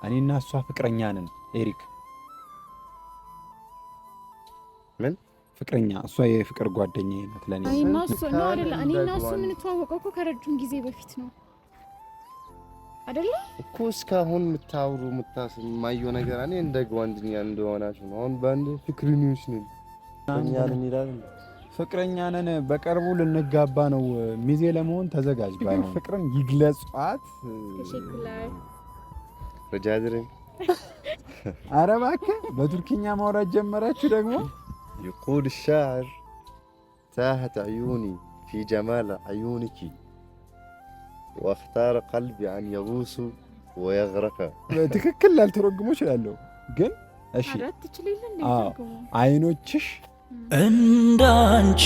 እኔና እሷ ፍቅረኛ ነን ኤሪክ። ምን ፍቅረኛ? እሷ የፍቅር ጓደኛዬ ናት ለኔ። እኔና እሱ ነው አይደለ? እኔና እሱ የምንተዋወቀው እኮ ከረጅም ጊዜ በፊት ነው አይደለ? እኮ እስካሁን የምታወሩ የማየው ነገር እኔ እንደ ጓደኛ እንደሆናችሁ ነው። አሁን በአንድ ፍቅረኞች ነን እኛ ነን ይላል። ፍቅረኛ ነን፣ በቅርቡ ልንጋባ ነው፣ ሚዜ ለመሆን ተዘጋጅ። ባይሆን ፍቅርን ይግለጿት። ረጃድርን ኧረ እባክህ በቱርክኛ ማውራት ጀመራችሁ ደግሞ። يقول الشاعر تاهت عيوني في جمال عيونك واختار قلبي أن يغوص ويغرق። ትክክል ላልተረጉሞ እችላለሁ ግን እሺ፣ አይኖችሽ እንዳንቺ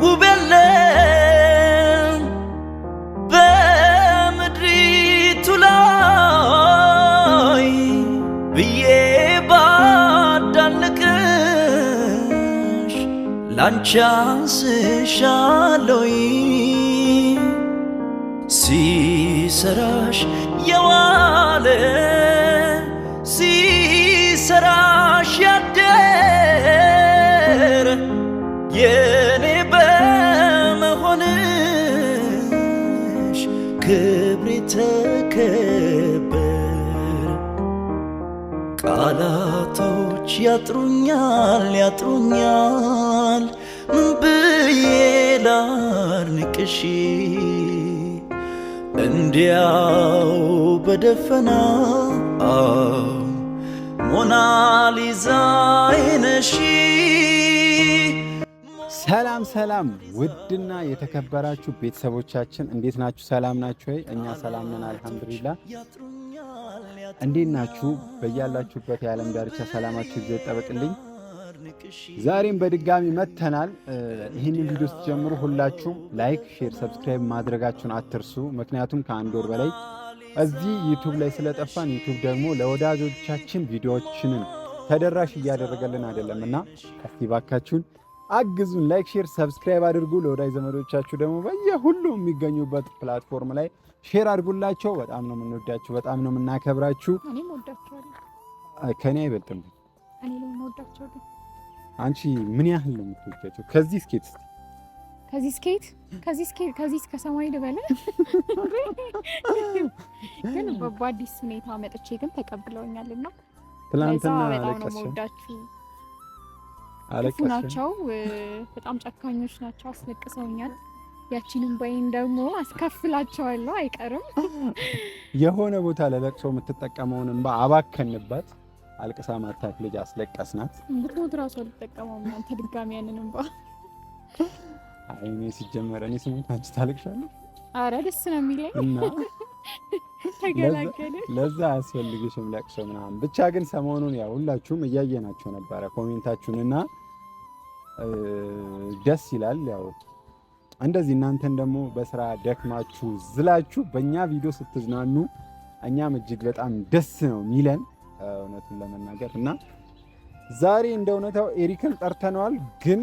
ውብ የለም በምድሪቱ ላይ ብዬ ባዳንቅሽ ላንቺ አንስሻለሁኝ ሲሰራሽ የዋለ ሲሰራሽ ያደረ የኔ በመሆንሽ ክብሬ ተከበረ። ቃላቶች ያጥሩኛል ያጥሩኛል ምን ብዬ ላድንቅሽ እንዲያው በደፈና ሞናሊዛ አይነሺ። ሰላም ሰላም፣ ውድና የተከበራችሁ ቤተሰቦቻችን እንዴት ናችሁ? ሰላም ናችሁ ወይ? እኛ ሰላም ነን አልሐምዱሊላህ። እንዴት ናችሁ? በያላችሁበት የዓለም ዳርቻ ሰላማችሁ ይብዛ ይጠበቅልኝ። ዛሬም በድጋሚ መጥተናል። ይህንን ቪዲዮ ስትጀምሩ ሁላችሁም like፣ share፣ subscribe ማድረጋችሁን አትርሱ። ምክንያቱም ከአንድ ወር በላይ እዚህ ዩቱብ ላይ ስለጠፋን ዩቱብ ደግሞ ለወዳጆቻችን ቪዲዮዎችንን ተደራሽ እያደረገልን አይደለም እና እስቲ ባካችሁን አግዙን። like፣ share፣ subscribe አድርጉ። ለወዳጅ ዘመዶቻችሁ ደግሞ በየሁሉም የሚገኙበት platform ላይ share አድርጉላቸው። በጣም ነው የምንወዳችሁ፣ በጣም ነው የምናከብራችሁ። ከኔ አይበልጥም። አንቺ ምን ያህል ነው የምትወጃቸው? ከዚህ እስኬት እስቲ ከዚህ እስኬት ከዚህ እስኬት ከዚህ እስከ ሰማይ ልበል። ግን በአዲስ ሁኔታ መጥቼ ግን ተቀብለውኛልና ትላንትና በጣም ነው የምወዳችሁ። ክፉ ናቸው፣ በጣም ጨካኞች ናቸው። አስለቅሰውኛል። ያቺንም ባይን ደግሞ አስከፍላቸዋለሁ፣ አይቀርም። የሆነ ቦታ ለለቅሶ የምትጠቀመውን እንባ አባከንባት። አልቅሳ ማታክ ልጅ አስለቀስናት። ብትሞት እራሱ አልጠቀመውም። አንተ ድጋሚ ያንን እንባ አይ እኔ ሲጀመር እኔ ስሞት አንቺ ታለቅሻለሽ። አረ ደስ ነው የሚለኝ እና ተገላገለ። ለዛ አያስፈልግሽም ለቅሶ ምናምን። ብቻ ግን ሰሞኑን ያው ሁላችሁም እያየናቸው ነበረ comment ኣችሁን እና ደስ ይላል። ያው እንደዚህ እናንተን ደግሞ በስራ ደክማችሁ ዝላችሁ በእኛ ቪዲዮ ስትዝናኑ እኛም እጅግ በጣም ደስ ነው የሚለን እውነቱን ለመናገር እና ዛሬ እንደ እውነታው ኤሪክን ጠርተነዋል፣ ግን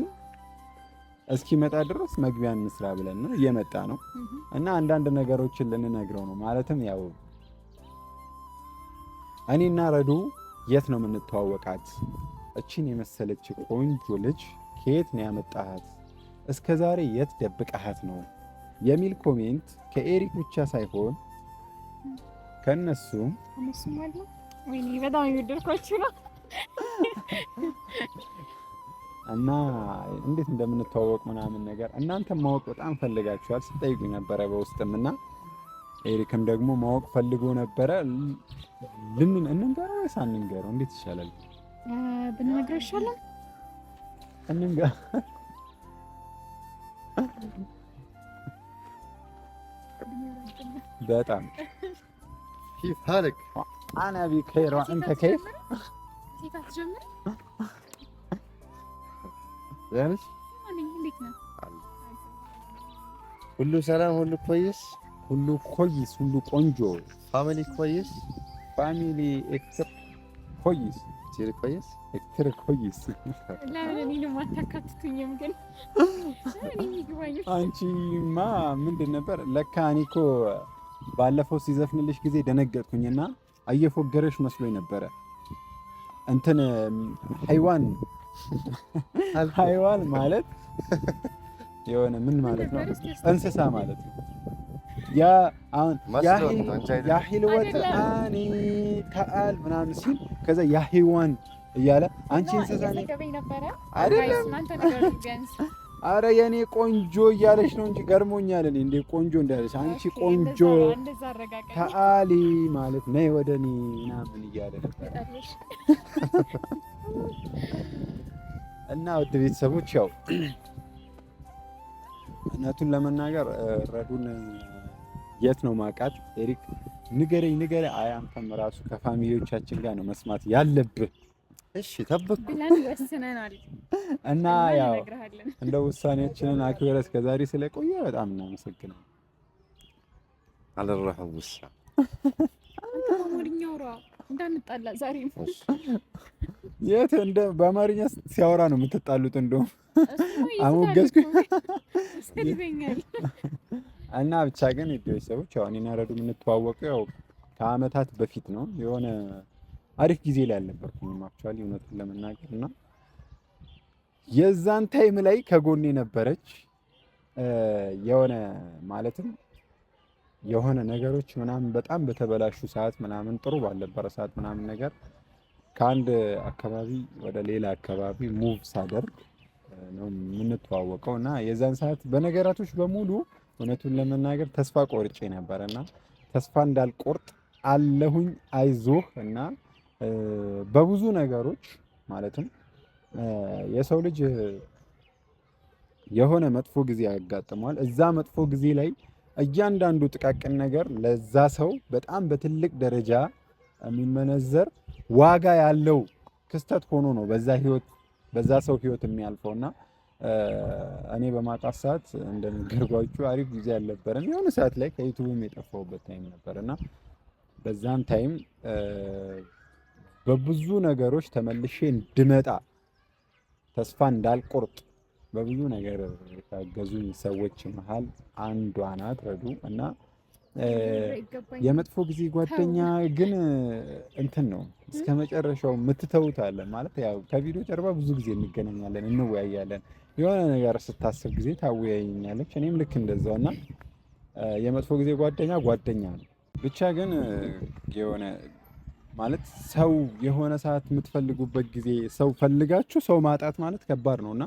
እስኪመጣ ድረስ መግቢያ እንስራ ብለን ነው እየመጣ ነው እና አንዳንድ ነገሮችን ልንነግረው ነው። ማለትም ያው እኔና ረዱ የት ነው የምንተዋወቃት? እቺን የመሰለች ቆንጆ ልጅ ከየት ነው ያመጣሃት? እስከ ዛሬ የት ደብቀሃት ነው የሚል comment ከኤሪክ ብቻ ሳይሆን ከእነሱም ወይኔ በጣም የወደድኳችሁ ነው። እና እንዴት እንደምንተዋወቅ ምናምን ነገር እናንተም ማወቅ በጣም ፈልጋችኋል፣ ስትጠይቁኝ ነበረ በውስጥም እና ኤሪክም ደግሞ ማወቅ ፈልጎ ነበረ። ልንን እንንገረው ወይስ አንንገረው? እንዴት ይሻላል? ብንነግረው ይሻላል። እንንገር። በጣም كيف حالك؟ أنا بخير وأنت كيف؟ ሁሉ ሰላም፣ ሁሉ كويس፣ ሁሉ كويس፣ ሁሉ ቆንጆ። family كويس፣ family اكتر كويس፣ كتير كويس፣ اكتر كويس። ለምን እኔንም አታካትቱኝም? ግን አንቺማ ምንድን ነበር? ለካ እኔ እኮ ባለፈው ሲዘፍንልሽ ጊዜ ደነገጥኩኝና እየፎገረሽ መስሎኝ ነበረ። እንትን حيوان حيوان ማለት የሆነ ምን ማለት ነው? እንስሳ ማለት ነው። ያ አሁን يا حلوة أني تعال ምናምን ሲል ከዛ يا حيوان እያለ አንቺ እንስሳ አይደለም፣ አረ የኔ ቆንጆ እያለች ነው እንጂ ገርሞኛል። እኔ እንዴ ቆንጆ እንዳለች አንቺ ቆንጆ تعالي ማለት ነይ ወደ እኔ ምናምን እያለ ነበር። እና ውድ ቤተሰቦች ያው እውነቱን ለመናገር ረዱን የት ነው ማውቃት? ኤሪክ ንገረኝ ንገረኝ። አይ አንተም ራሱ ከ family ዎቻችን ጋር ነው መስማት ያለብህ። እሺ ጠብቁ ብለን ወስነናል። እና ያው እንደ ውሳኔያችንን አክብረህ እስከዛሬ ስለቆየ በጣም እናመሰግናለን። አልረሐብ ውሳ አማርኛ አውራ እንዳንጣላ ዛሬም የት እንደ በአማርኛ ሲያወራ ነው የምትጣሉት። እንደውም አሞገስኩኝ እና ብቻ ግን ቤተሰቦች ያው እኔና ረዱ የምንተዋወቀው ያው ከአመታት በፊት ነው። የሆነ አሪፍ ጊዜ ላይ አልነበርኩኝም actually እውነቱን ለመናገር እና የዛን time ላይ ከጎኔ ነበረች። የሆነ ማለትም የሆነ ነገሮች ምናምን በጣም በተበላሹ ሰዓት ምናምን ጥሩ ባልነበረ ሰዓት ምናምን ነገር ከአንድ አካባቢ ወደ ሌላ አካባቢ move ሳደርግ ነው የምንተዋወቀው እና የዛን ሰዓት በነገራቶች በሙሉ እውነቱን ለመናገር ተስፋ ቆርጬ ነበር እና ተስፋ እንዳልቆርጥ አለሁኝ አይዞህ እና በብዙ ነገሮች ማለትም የሰው ልጅ የሆነ መጥፎ ጊዜ ያጋጥመዋል። እዛ መጥፎ ጊዜ ላይ እያንዳንዱ ጥቃቅን ነገር ለዛ ሰው በጣም በትልቅ ደረጃ የሚመነዘር ዋጋ ያለው ክስተት ሆኖ ነው በዛ ህይወት በዛ ሰው ህይወት የሚያልፈው እና እኔ በማጣት ሰዓት እንደነገርኳችሁ አሪፍ ጊዜ አልነበረም። የሆነ ሰዓት ላይ ከ YouTube ም የጠፋሁበት time ነበር እና በዛን time በብዙ ነገሮች ተመልሼ እንድመጣ ተስፋ እንዳልቆርጥ በብዙ ነገር ካገዙኝ ሰዎች መሀል አንዷ ናት ረዱ እና የመጥፎ ጊዜ ጓደኛ ግን እንትን ነው እስከ መጨረሻው የምትተውት አለ ማለት ያው ከቪዲዮ ጀርባ ብዙ ጊዜ እንገናኛለን፣ እንወያያለን። የሆነ ነገር ስታስብ ጊዜ ታወያየኛለች፣ እኔም ልክ እንደዛው እና የመጥፎ ጊዜ ጓደኛ ጓደኛ ነው። ብቻ ግን የሆነ ማለት ሰው የሆነ ሰዓት የምትፈልጉበት ጊዜ ሰው ፈልጋችሁ ሰው ማጣት ማለት ከባድ ነው እና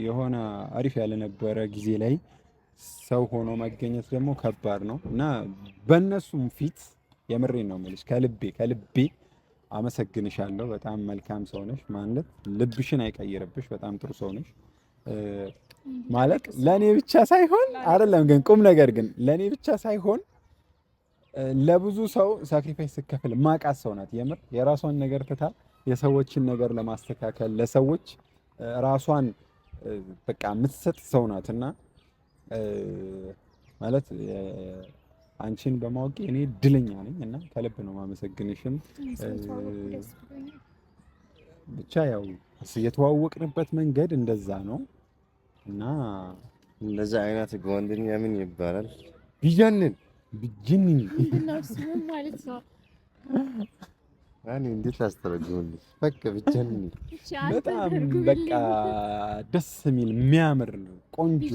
የሆነ አሪፍ ያልነበረ ጊዜ ላይ ሰው ሆኖ መገኘት ደግሞ ከባድ ነው እና በእነሱም ፊት የምሬን ነው የምልሽ፣ ከልቤ ከልቤ አመሰግንሻለሁ። በጣም መልካም ሰው ነሽ። ማለት ልብሽን አይቀይርብሽ። በጣም ጥሩ ሰው ነሽ። ማለት ለእኔ ብቻ ሳይሆን አይደለም፣ ግን ቁም ነገር ግን ለእኔ ብቻ ሳይሆን ለብዙ ሰው sacrifice ስትከፍል ማቃት ሰው ናት። የምር የራሷን ነገር ትታ የሰዎችን ነገር ለማስተካከል ለሰዎች ራሷን በቃ የምትሰጥ ሰው ናት እና ማለት አንቺን በማወቅ እኔ እድለኛ ነኝ እና ከልብ ነው ማመሰግንሽም። ብቻ ያው የተዋወቅንበት መንገድ እንደዛ ነው እና እንደዛ አይነት ጓደኛ ምን ይባላል? ቢጀንን ቢጅንን ማለት ነው። እኔ እንዴት ላስተረጉምልሽ? በቃ ቢጀንን በጣም በቃ ደስ የሚል የሚያምር ቆንጆ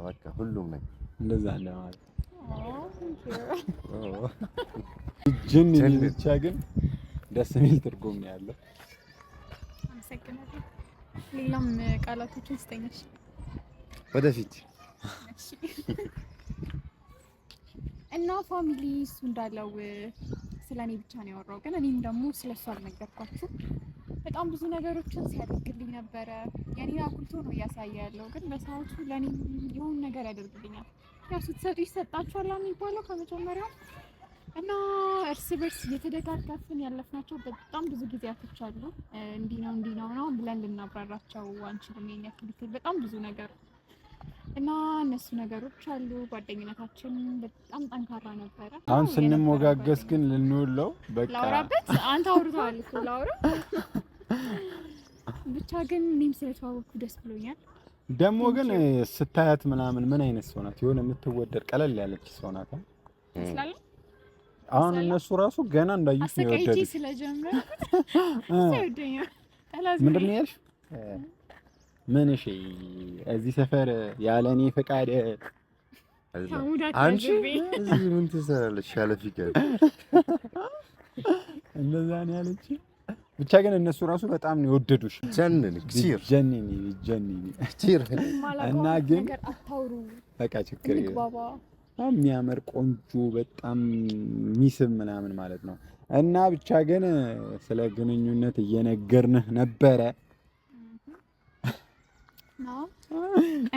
በቃ ሁሉም ነገር እንደዛ ማለት ጅን ብቻ ግን ደስ የሚል ትርጉም ነው ያለው። አመሰግናለሁ። ሌላም ቃላቶችን ስጠኛሽ ወደፊት እና family እሱ እንዳለው ስለ እኔ ብቻ ነው ያወራው፣ ግን እኔም ደግሞ ስለ እሱ አልነገርኳችሁ። በጣም ብዙ ነገሮችን ሲያደርግልኝ ነበረ። የኔን አጉልቶ ነው እያሳየ ያለው፣ ግን በሰዓቱ ለእኔ የሆነ ነገር ያደርግልኛል። ያው ስትሰጡ ይሰጣችኋል የሚባለው ከመጀመሪያው እና እርስ በርስ እየተደጋገፍን ያለፍናቸው በጣም ብዙ ጊዜያቶች አሉ። እንዲህ ነው እንዲህ ነው ነው ብለን ልናብራራቸው አንችልም። የኛ ክልክል በጣም ብዙ ነገር እና እነሱ ነገሮች አሉ። ጓደኝነታችን በጣም ጠንካራ ነበረ። አሁን ስንሞጋገስ ግን ልንውለው በቃ ላውራበት አንተ አውርተዋል እኮ ላውራ ብቻ ግን እኔም ስለተዋወቅኩ ደስ ብሎኛል። ደግሞ ግን ስታያት ምናምን ምን አይነት ሰው ናት? የሆነ የምትወደድ ቀለል ያለች ሰው ናት። ትመስላለህ? አሁን እነሱ ራሱ ገና እንዳዩሽ ነው የወደዱሽ። ስለጀመርኩት ምንድን ነው ያልሽ? ምን እሺ፣ እዚህ ሰፈር ያለ እኔ ፈቃድ አንቺ እዚህ ምን ትሰራለሽ? ያለ ፍቃድ እንደዛ ነው ያለች። ብቻ ግን እነሱ ራሱ በጣም ነው የወደዱሽ። ጀንን كثير ጀንን ጀንን كثير እና ግን በቃ ችግር የሚያምር ቆንጆ በጣም ሚስብ ምናምን ማለት ነው። እና ብቻ ግን ስለ ግንኙነት እየነገርንህ ነበረ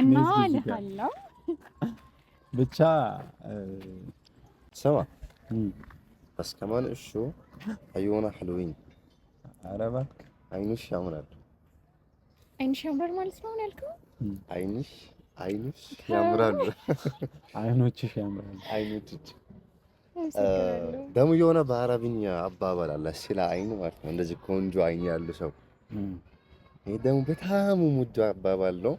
እና ልሃለው ብቻ ስማ بس كمان እሹ عيونه حلوين ኧረ እባክህ አይንሽ ያምራል። አይንሽ ያምራል ማለት ነው ያልከው? አይንሽ አይንሽ ያምራል። አይኖችሽ ያምራል። አይኖችሽ ደግሞ የሆነ በአረብኛ አባባል አለ ስለ አይን ማለት ነው። እንደዚህ ቆንጆ አይን ያለው ሰው ይሄ ደግሞ በጣም ሙዱ አባባል ነው።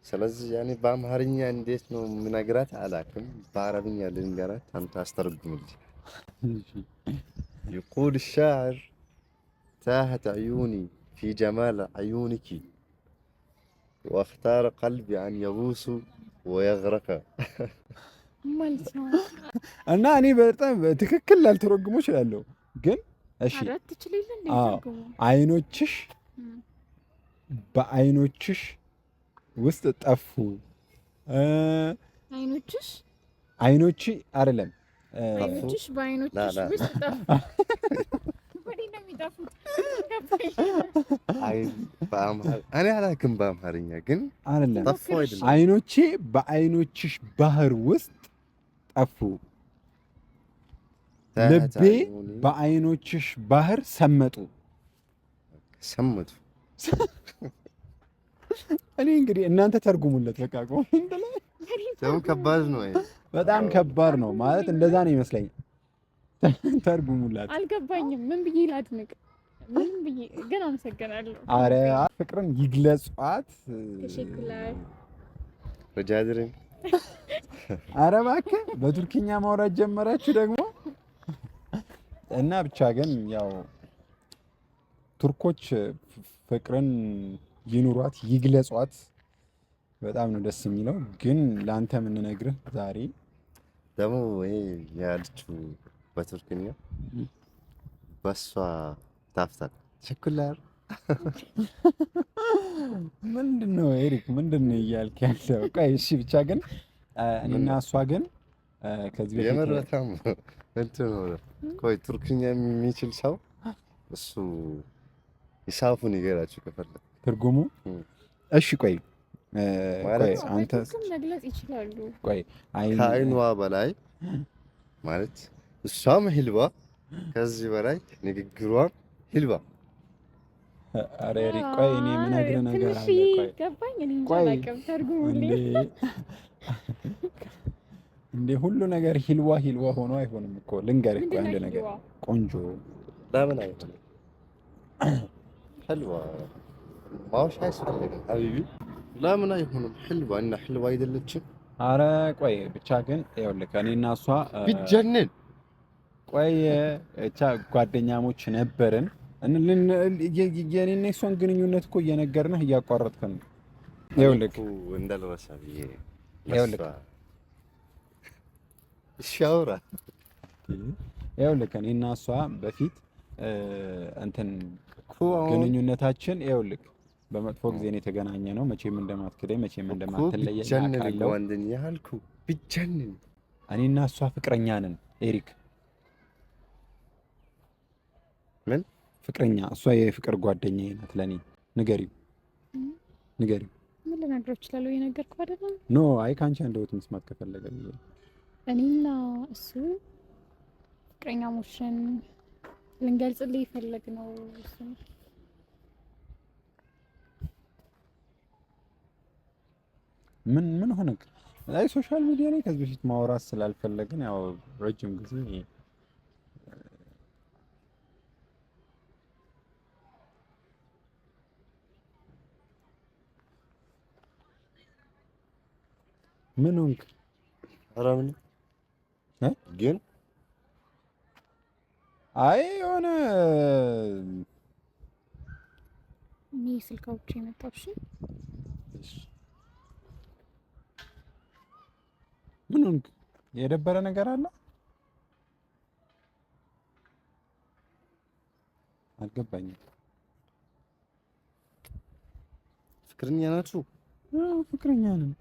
ስለዚህ ያኔ በአምሃርኛ እንዴት ነው የምነግራት አላውቅም። በአረብኛ ልንገራት፣ አንተ አስተርጉምልኝ። يقول الشاعر تاهت عيوني في جمال عيونك واختار قلبي أن يغوص ويغرق ማለት ነው። እና እኔ በጣም ትክክል ላልተረጉሞ እችላለሁ፣ ግን እሺ አይኖችሽ በአይኖችሽ ውስጥ ጠፉ። አይኖችሽ አይኖች አይደለም አይኖችሽ በአይኖችሽ ውስጥ ጠፉ። ወዴት ነው የሚጠፉት? እኔ አላውቅም በአምሃርኛ ግን አይደለም። አይኖቼ በአይኖችሽ ባህር ውስጥ ጠፉ፣ ልቤ በአይኖችሽ ባህር ሰመጡ ሰመጡ። እኔ እንግዲህ እናንተ ተርጉሙለት። በቃ ደግሞ ከባድ ነው፣ በጣም ከባድ ነው ማለት እንደዛ ነው ይመስለኝ። ተርጉሙላት። አልገባኝም። ምን ብዬ ላድንቅ? ምን ብዬ ግን አመሰግናለሁ። አረ ፍቅርን ይግለጿት። ረጃድርን አረ እባክህ በቱርኪኛ ማውራት ጀመራችሁ ደግሞ። እና ብቻ ግን ያው ቱርኮች ፍቅርን ይኑሯት ይግለጿት። በጣም ነው ደስ የሚለው። ግን ለአንተ የምንነግርህ ዛሬ ደግሞ ይሄ ያለችው በቱርክኛ በሷ ታፍታል ቸኩላር ምንድን ነው ኤሪክ፣ ምንድን ነው እያልክ ያለው? ቆይ እሺ፣ ብቻ ግን እኔና እሷ ግን ከዚህ በፊት የምር በጣም እንትን ሆነ። ቆይ ቱርክኛ የሚችል ሰው እሱ ሂሳቡን ይገራችሁ ከፈለግ ትርጉሙ። እሺ ቆይ አንተ መግለጽ ይችላሉ። ቆይ ከአይኗ በላይ ማለት እሷም ሂልባ ከዚህ በላይ ንግግሯም ሂልባ። ኧረ ኤሪክ ቆይ እኔ የምነግርህ ነገር አለ። ቆይ ገባኝ። እኔ እንጃ አላውቅም። ተርጉሙልኝ እንዴ! ሁሉ ነገር ሂልዋ ሂልዋ ሆኖ አይሆንም እኮ ልንገርህ። ቆይ አንድ ነገር ቆንጆ ለምን አይሆንም? ሕልዋ ማወሽ አያስፈልግም ሀቢቢ። ለምን አይሆንም? ሕልዋ እና ሕልዋ አይደለችም? አረ ቆይ ብቻ ግን ይኸውልህ እኔና እሷ ብትጀንን ቆይ ብቻ ጓደኛሞች ነበርን። የኔና የእሷን ግንኙነት እኮ እየነገርንህ እያቋረጥክን ነው። ይኸውልህ እንዳልረሳ ብዬ ይኸውልህ እሺ አውራ። ይኸውልህ እኔና እሷ በፊት እንትን ግንኙነታችን ይኸውልህ በመጥፎ ጊዜ ነው የተገናኘ ነው። መቼም እንደማትክደኝ መቼም እንደማትለየኝ አውቃለሁ። ብትጀንን እኔና እሷ ፍቅረኛ ነን ኤሪክ። ምን ፍቅረኛ? እሷ የፍቅር ጓደኛዬ ናት ለኔ። ንገሪው ንገሪው። ምን ልነግረው እችላለሁ? የነገርኩህ አይደለም። No አይ ከአንቺ አንደበት መስማት ከፈለገ እኔና እሱ ፍቅረኛሞችን ልንገልጽልህ የፈለግ ነው እሱ ምን ምን ሆነ? ላይ social media ላይ ከዚህ በፊት ማውራት ስላልፈለግን ያው ረጅም ጊዜ ምን ሆንክ? ኧረ ምን ግን አይ የሆነ እኔ ስልክ አውጥቼ የመጣው እሺ። ምን ሆንክ? የደበረ ነገር አለ? አልገባኝም። ፍቅረኛ ናችሁ? ፍቅረኛ ነን።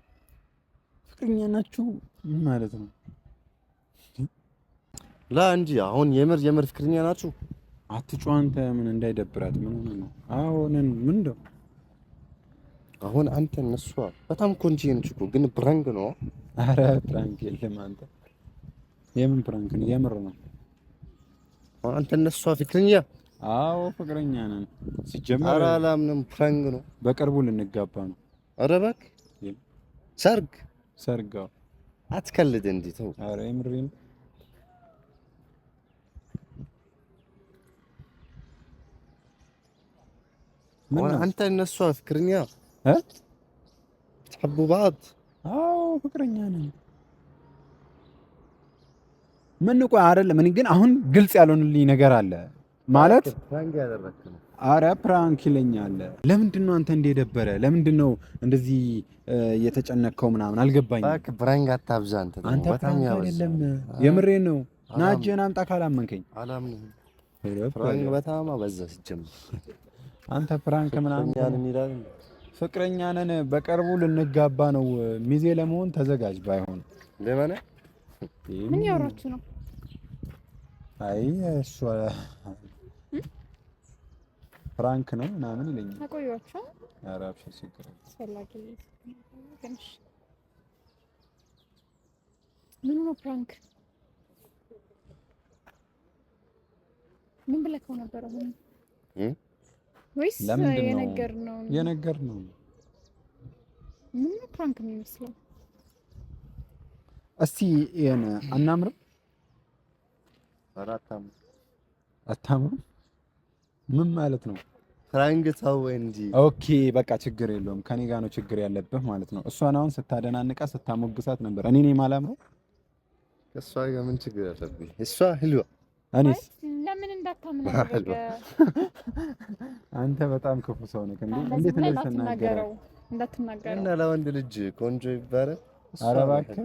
ፍቅረኛ ናችሁ ማለት ነው? ላ እንጂ አሁን የምር የምር ፍቅረኛ ናችሁ? አትጩህ አንተ። ምን እንዳይደብራት ምን ሆነህ ነው? አዎ ነን። ምን እንደው አሁን አንተ እነሷ በጣም ቆንጆ ነች እኮ ግን prank ነው። አረ prank የለም። አንተ የምን prank ነው? የምር ነው። አሁን አንተ እነሷ ፍቅረኛ? አዎ ፍቅረኛ ነን። ሲጀመር ኧረ አላምንም፣ prank ነው። በቅርቡ ልንጋባ ነው። ኧረ እባክህ ሰርግ ሰርግ። አትከልድ እንጂ ተው። ኧረ የምሬን ነው። አንተ እነሷ ፍቅረኛ እ بتحبوا بعض? አዎ ፍቅረኛ ነን። ምን ቆይ አይደለም። እኔ ግን አሁን ግልጽ ያልሆንልኝ ነገር አለ ማለት prank ያደረክ ነው። አረ prank ይለኛል። ለምንድን ነው አንተ እንደ የደበረ? ለምንድን ነው እንደዚህ የተጨነቅከው ምናምን አልገባኝም። እባክህ prank አታብዛ አንተ። አንተ prank አይደለም የምሬን ነው። ና እጅህን አምጣ ካላመንከኝ። አላምንህም። prank በጣም አበዛ ሲጀምር። አንተ prank ምናምን ፍቅረኛ ነን፣ በቅርቡ ልንጋባ ነው፣ ሚዜ ለመሆን ተዘጋጅ። ባይሆን ለማን ምን ያወራችሁ ነው? አይ እሷ prank ነው ምናምን ይለኛል። አቆያችሁ። ኧረ አብሽር ችግር አስፈላጊ ትንሽ ምን ነው prank? ምን ብለከው ነበር አሁን? ወይስ የነገርነው የነገርነው? ምን ነው prank የሚመስለው? እስቲ የነ አናምርም? ኧረ አታምርም። አታምርም? ምን ማለት ነው? prank ተው እንጂ። okay በቃ ችግር የለውም። ከኔ ጋር ነው ችግር ያለብህ ማለት ነው። እሷን አሁን ስታደናንቃ ስታሞግሳት ነበር። እኔ ነኝ የማላምረው? ከእሷ ጋር ምን ችግር አለብኝ? እሷ ህልዋ እኔስ ለምን እንዳታምን አደረገ? አንተ በጣም ክፉ ሰው ነህ። እንዴ እንዴት እንደዚህ ተናገረው? እንዳትናገረው እና ለወንድ ልጅ ቆንጆ ይባላል። ኧረ እባክህ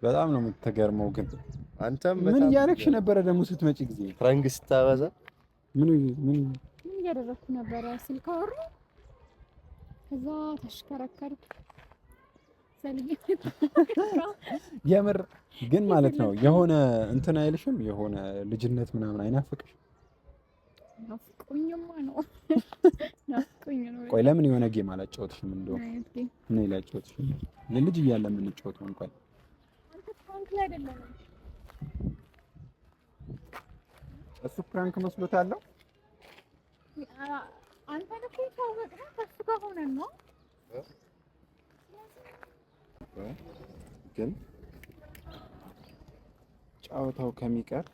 በጣም ነው የምትገርመው። ግን አንተም ምን እያደረግሽ ነበረ ደግሞ ስትመጪ ጊዜ prank ስታበዛ? ምን ምን ምን እያደረግኩ ነበረ? ስልክ አወሩ፣ ከዛ ተሽከረከርኩ። የምር ግን ማለት ነው የሆነ እንትን አይልሽም? የሆነ ልጅነት ምናምን አይናፍቅሽ? ናፍቆኝማ ነው ናፍቆኝ ነው። ቆይ ለምን የሆነ game አላጫወትሽም? እንደው ምን ላጫወትሽም? ልጅ እያለ የምንጫወተው እንኳን እሱ prank መስሎታል። አንተ እኮ የተዋወቅነው ከእሱ ጋር ሆነን ነው። ግን ጨዋታው ከሚቀር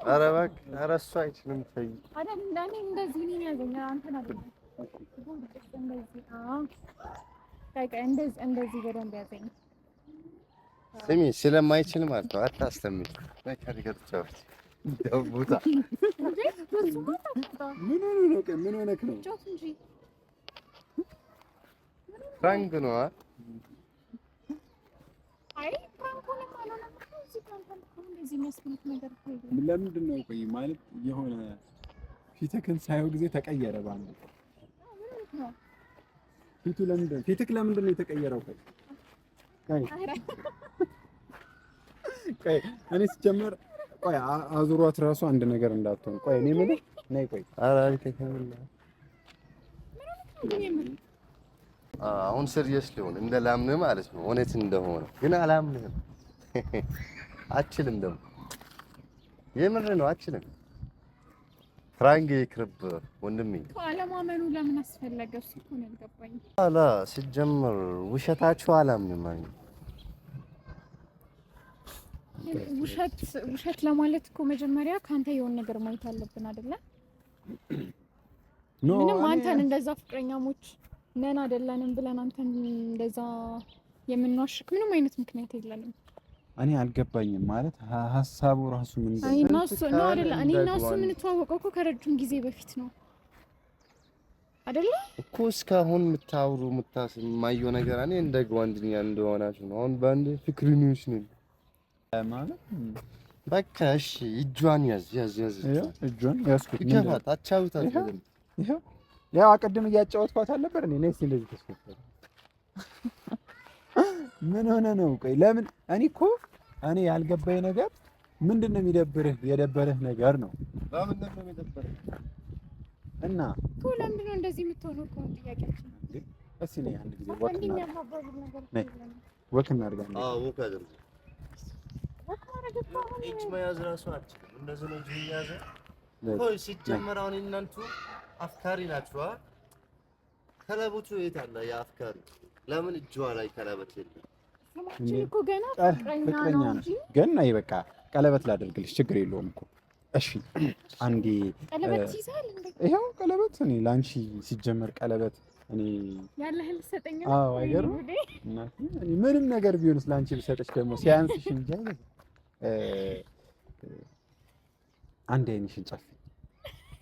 ኧረ እባክህ፣ ኧረ እሱ አይችልም። ተይ እንደዚህ በደንብ ያዘኝ። ስሚ ስለማይችል ማለት ነው። አታስተምሪ። ምን ሆነህ ነው? ምን ሆነህ ነው? prank ነው። ለምንድን ነው ቆይ፣ ማለት የሆነ ፊትህን ሳየው ጊዜ ተቀየረ ባንዴ። ፊቱ ለምንድን ነው ፊትህ ለምንድን ነው የተቀየረው? ቆይ ቆይ እኔ ስጀምር ቆይ አዙሯት እራሱ አንድ ነገር እንዳትሆን። ቆይ እኔ የምልህ ነይ ቆይ። አሁን serious ሊሆን እንደ ላምንህ ማለት ነው እውነት እንደሆነ ግን አላምንህም። አችልም ደግሞ የምር ነው አችልም። prank ይቅርብ ወንድሜ። አለማመኑ ለምን አስፈለገ? እሱ እኮ ነው ያልገባኝ። አላ ሲጀምር ውሸታችሁ አላምንም። ውሸት ውሸት ለማለት እኮ መጀመሪያ ከአንተ የሆነ ነገር ማየት አለብን አይደለ? ምንም አንተን እንደዛ ፍቅረኛሞች ነን አይደለንም ብለን አንተን እንደዛ የምንዋሽክ ምንም አይነት ምክንያት የለንም። እኔ አልገባኝም። ማለት ሀሳቡ ራሱ ምን ነው አይደለ? እኔ እና እሱ የምንተዋወቀው እኮ ከረጅም ጊዜ በፊት ነው አይደለ እኮ። እስካሁን የምታወሩ የማየው ነገር እኔ እንደ ጓደኛ እንደሆናችሁ ነው። አሁን በአንድ ፍቅረኞች ነን ማለት በቃ እሺ። እጇን ያዝ ያዝ ያዝ፣ እጇን ያዝኩት። ይከፋት፣ አጫውታት። ይኸው ያው ቅድም እያጫወትኳት አልነበር? እኔ ነይ እስኪ እንደዚህ ተስፈፈረ። ምን ሆነ ነው? ቆይ ለምን እኔ እኮ እኔ ያልገባኝ ነገር ምንድን ነው የሚደብርህ? የደበረህ ነገር ነው እና እኮ ለምንድን ነው እንደዚህ የምትሆነው? እኮ ጥያቄያችን። እስኪ ነይ አንድ ጊዜ walk እናድርግ። አዎ walk አድርግ። እጅ መያዝ እራሱ አልችልም። እንደዚህ ነው እጅ የሚያዘው። ቆይ ሲጀመር አሁን እናንቱ አፍካሪ ናችሁ። ቀለበቱ የት አለ? የአፍካሪ ለምን እጇ ላይ ቀለበት የለም? ስማችን እኮ ገና ፍቅረኛ ነው ገና። በቃ ቀለበት ላደርግልሽ ችግር የለውም እኮ። እሺ አንዴ ቀለበት ይዛል እንዴ? ይኸው ቀለበት እኔ ለአንቺ ሲጀመር ቀለበት እኔ ያለህን ልትሰጠኝ ነው? አዎ አይገርም? እኔ ምንም ነገር ቢሆንስ ለአንቺ ብሰጥሽ ደግሞ ሲያንስሽ እንጂ አንድ አይንሽን ጨፍኝ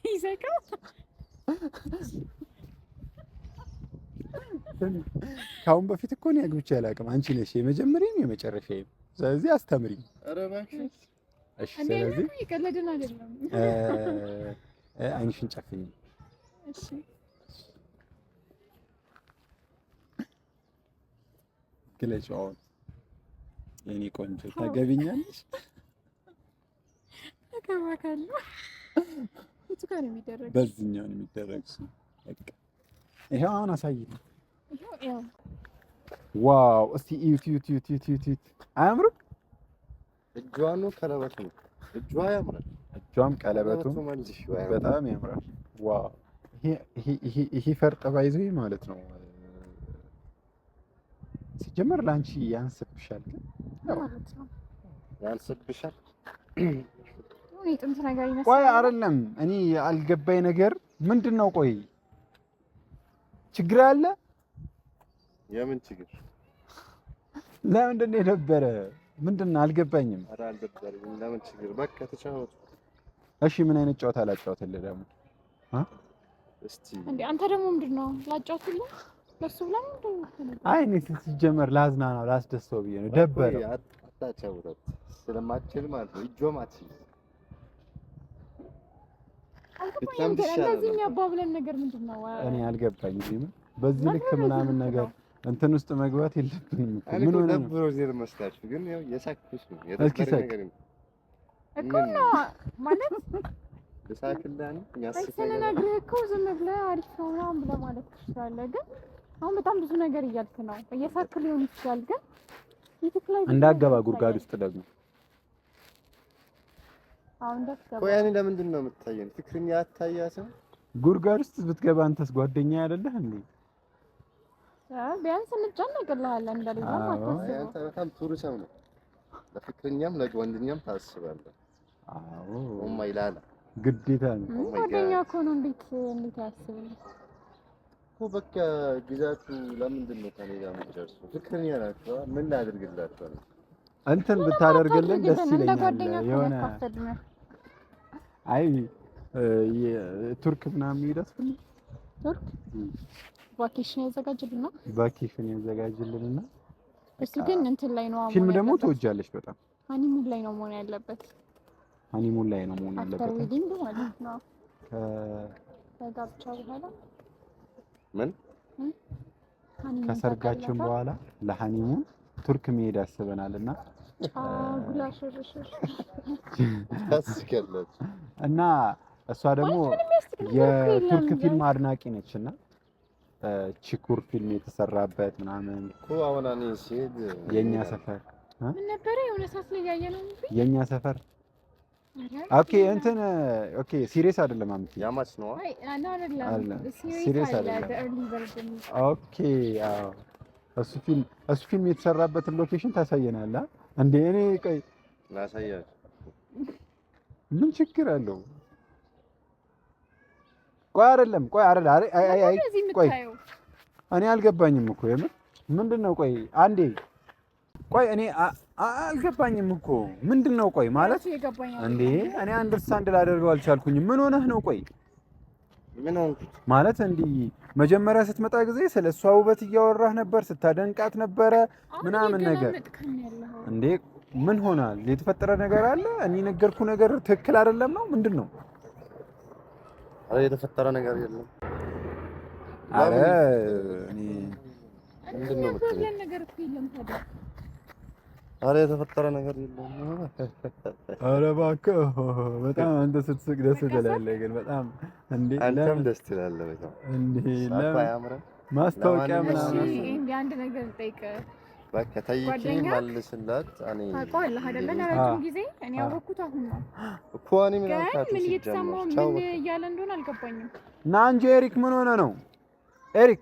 ይዘጋው። ከአሁን በፊት እኮ እኔ አግብቼ አላውቅም። አንቺ ነሽ የመጀመሪያም የመጨረሻዬም። ስለዚህ አስተምሪኝ። እሺ። ስለዚህ እየቀለድን አይደለም። አይንሽን ጨፍኝ። እሺ። ግለጪው አሁን የኔ ቆንጆ ታገቢኛለሽ? አገባካለሁ። የቱ ጋር ነው የሚደረገው? በዚህኛው ነው የሚደረገው። በቃ ይኸው አሁን አሳይኝ። Wow! እስቲ እዩት እዩት እዩት እዩት እዩት! አያምርም? እጇ ነው ቀለበቱ ነው። እጇ ያምራል። እጇም ቀለበቱ በጣም ያምራል። Wow! ይሄ ፈርጥ ባይዞ ማለት ነው። ሲጀመር ለአንቺ ያንስብሻል፣ ግን ያንስብሻል። ቆይ አይደለም፣ እኔ አልገባኝ ነገር ምንድን ነው? ቆይ ችግር አለ? የምን ችግር? ለምንድን ነው የደበረ? ምንድን ነው አልገባኝም። ኧረ አልደበረኝም። ለምን ችግር? በቃ ተጫወቱ። እሺ ምን አይነት ጨዋታ ላጫወትልህ ደግሞ? እስቲ እንዴ አንተ ደግሞ ምንድን ነው ላጫወትልህ? ለሱ ብለህ ምንድን ነው? አይ እኔ ሲጀመር ላዝናናው ላስደስተው ብዬ ነው። ደበረው። አታጫውታት ስለማትችል ማለት ነው። እጇም አትችልም። አልገባኝም። ግን እንደዚህ የሚያባብለን ነገር ምንድን ነው? እኔ አልገባኝም። በዚህ ልክ ምናምን ነገር እንትን ውስጥ መግባት የለብንም እኮ። ምን ሆነ ነው ደብሮ ዜር መስላችሁ? ግን ያው የሳክሽ ነው እስኪ ሳቅ እኮ ነው ማለት ልሳክልህ ነው የሚያስቅ ነገር ስንነግርህ እኮ ዝም ብለህ አሪፍ ነው ምናምን ብለህ ማለት ትችላለህ። ግን አሁን በጣም ብዙ ነገር እያልክ ነው። እየሳክ ሊሆን ይችላል፣ ግን ዩቲዩብ ላይ እንዳገባ ጉድጓድ ውስጥ ደግሞ አሁን እንዳትገባ። ቆይ እኔ ለምንድን ነው የምታየን? ፍቅረኛ አታያትም? ጉድጓድ ውስጥ ብትገባ አንተስ ጓደኛ አይደለህ እንዴ? ቢያንስ እንጨነቅልሃለን። እንደሌላ አይ አንተ በጣም ጥሩ ሰው ነው። ለፍቅረኛም ለጓደኛም ታስባለህ። አዎ Oh my ላላ ግዴታ ነው። ጓደኛ እኮ ነው። እንዴት እንዴት አያስብም እኮ በቃ ጊዜያችሁ ለምንድን ነው ከኔ ጋር የምትደርሱ? ፍቅረኛ ናችሁ። ምን ላድርግላችሁ ነው? እንትን ብታደርግልን ደስ ይለኛል። የሆነ አይ ቱርክ ምናምን ይደርስልን። ቱርክ vacation ያዘጋጅልና vacation ያዘጋጅልንና እሱ ግን እንትን ላይ ነው። ፊልም ደግሞ ትወጃለሽ በጣም። Honeymoon ላይ ነው መሆን ያለበት። Honeymoon ላይ ነው መሆን ያለበት። After wedding ማለት ነው። ከጋብቻ በኋላ ምን ከሰርጋችን በኋላ ለ honeymoon ቱርክ መሄድ አስበናልና እና እሷ ደግሞ የቱርክ ፊልም አድናቂ ነች እና ቺኩር ፊልም የተሰራበት ምናምን እኮ አሁን እኔ ስሄድ የኛ ሰፈር ምን ነበረ የሆነ ሰዓት ላይ ያየነው የኛ ሰፈር okay እንትን okay series አይደለም አምቲ ያማች ነው። አይ አይደለም Series አይደለም። Okay አዎ እሱ ፊልም የተሰራበትን location ታሳየናለህ እንዴ? እኔ ቆይ ላሳያችሁ። ምን ችግር አለው? ቆይ አይደለም፣ ቆይ አይደለም፣ አይ አይ ቆይ እኔ አልገባኝም እኮ የምር ምንድን ነው? ቆይ አንዴ ቆይ እኔ አልገባኝም እኮ ምንድን ነው? ቆይ ማለት እንዴ እኔ understand ላደርገው አልቻልኩኝም። ምን ሆነህ ነው? ቆይ ምን ሆንኩት ማለት እንዲህ መጀመሪያ ስትመጣ ጊዜ ስለ እሷ ውበት እያወራህ ነበር፣ ስታደንቃት ነበረ ምናምን ነገር እንዴ ምን ሆናል? የተፈጠረ ነገር አለ? እኔ ነገርኩ ነገር ትክክል አይደለም ነው ምንድን ነው? አረ የተፈጠረ ነገር የለም። አረ እኔ ምንድን ነው የምትለው? አረ የተፈጠረ ነገር የለም። አረ እባክህ በጣም አንተ ስትስቅ ደስ ትላለህ፣ ግን በጣም እንዴ አንተም ደስ ትላለህ በጣም እንዴ። ለምን ማስታወቂያ ምናምን እንዴ አንድ ነገር ልጠይቅህ በቃ ጠይቂ መልስላት። እኔ ታውቀዋለህ አይደለ? ለረጅም ጊዜ እኔ ያወቅኩት አሁን ነው እኮ እኔ ምን አልካት? ምን እየተሰማው ምን እያለ እንደሆነ አልገባኝም። ና እንጂ ኤሪክ፣ ምን ሆነ ነው ኤሪክ?